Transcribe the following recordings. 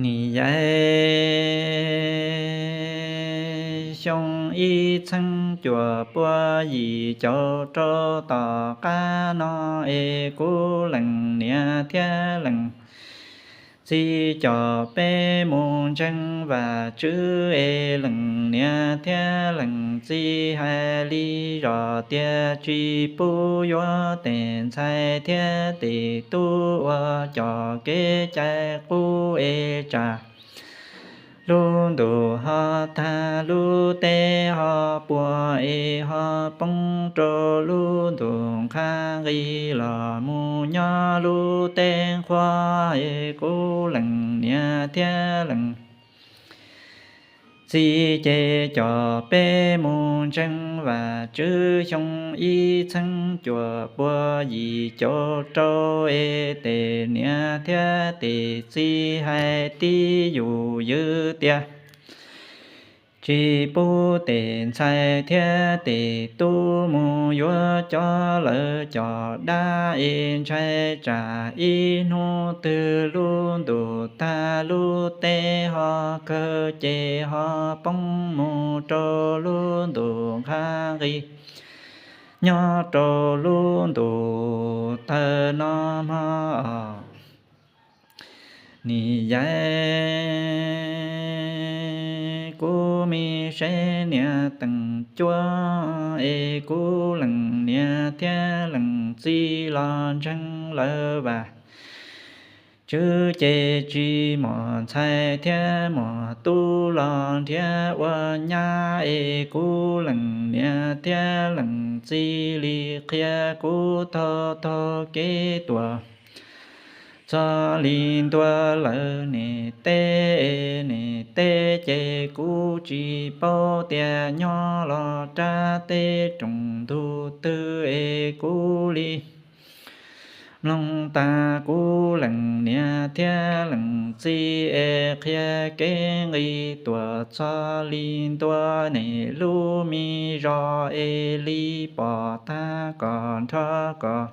Nim yaiv xyoo ib txheeb cuaj pua yim caum rau tom qab no es kuv leej niam thiab leej txiv coj peb mus ntseeg Vajtswv es leej niam thiab leej txiv hais li zoj tias tsis pub yuav tej ntxhais thiab tej tub uas coj kev cai qub es tsam lub ntuj ho tag, lub teb ho puas es ho poob rau lub ntuj qhab nqis los mus nyob lub teb qhuav es kuv leej niam thiab leej txiv ces coj peb mus ntseeg Vajtswv xyoo ib txheeb cuaj pua yim caum rau es tej niam thiab tej txiv hais tib yus ywg tias tsis pub tej ntxhais thiab tej tub mus yuav cov lawv coj dab es ntshai tsam ib hnub twg lub ntuj tag lub teb ho kawg ces ho poob mus rau lub ntuj qhab nqis nyob rau lub ntuj tawg no mog. Nim yaiv kuv me sev niam teem cuab es kuv leej niam thiab leej txiv los ntseeg lawv Vajtswv ces tsis muaj ntxhais thiab muaj tub los nrhiav ua nyab es kuv leej niam thiab leej txiv li qhia kuv taug taug kev tuaj txog li ntua lawv niam teb es niam teb ces kuv tsis paub tias nyob los rau teb rooj ntug twg es kuv li mloog tag kuv leej niam thiab leej txiv es qhia kev nqis tuaj txog li ntua niam lub me zos es li pom tag kom nrog kom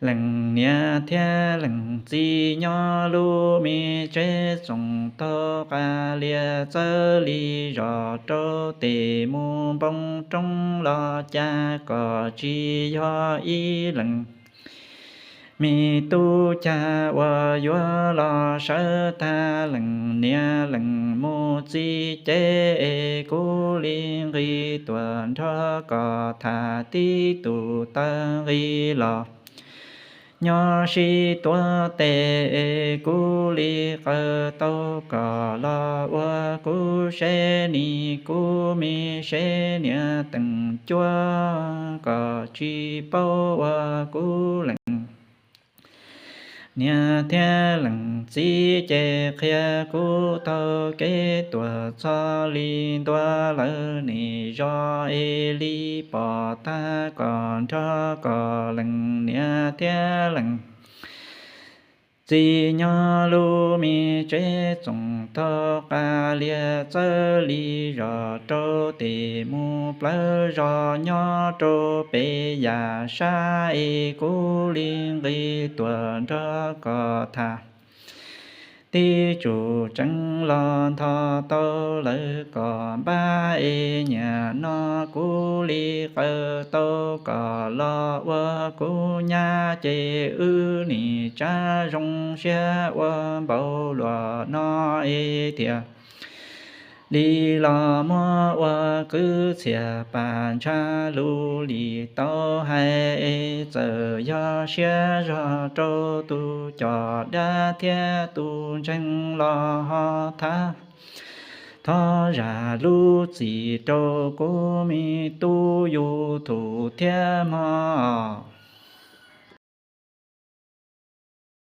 leej niam thiab leej txiv nyob lub me tsev txoos taug qab lias txawv li zos rau tej mus npoo roob los cas kom tsis yog ib leeg me tub cag uas yuav los sawv tag leej niam leej mus txiv ces es kuv li nqis tuaj nrog kom tham tib tug taw nqis los nyob sib tuav tes es kuv li qawm tau kom los ua kuv sev nis kuv me sev niam teem cuab kom tsis paub ua kuv leej niam thiab leej txiv ces qhia kuv taug kev tuaj txog li ntua lawv niam zos es li pom tag kom nrog kom leej niam thiab leej txiv nyob lub me tsev txoos taug qab lias txawv li zos rau tej mus plawv zos nyob rau pem yam sab es kuv li nqis tuaj nrog kom tham tib tsuj tseeb los nthos tau lawv kom npab es niaj no kuv li qawm tau kom los ua kuv nyab ces wb nim tsa zoo siab ua npaum luaj no es thiaj li los muab ua kwv txhiaj pab ntshai lus li tau hais es txawm yog siab zog rau tus coj dab thiab tus ntseeg los ho thab thov zam lub txim rau kuv me tub YouTube thiab mog.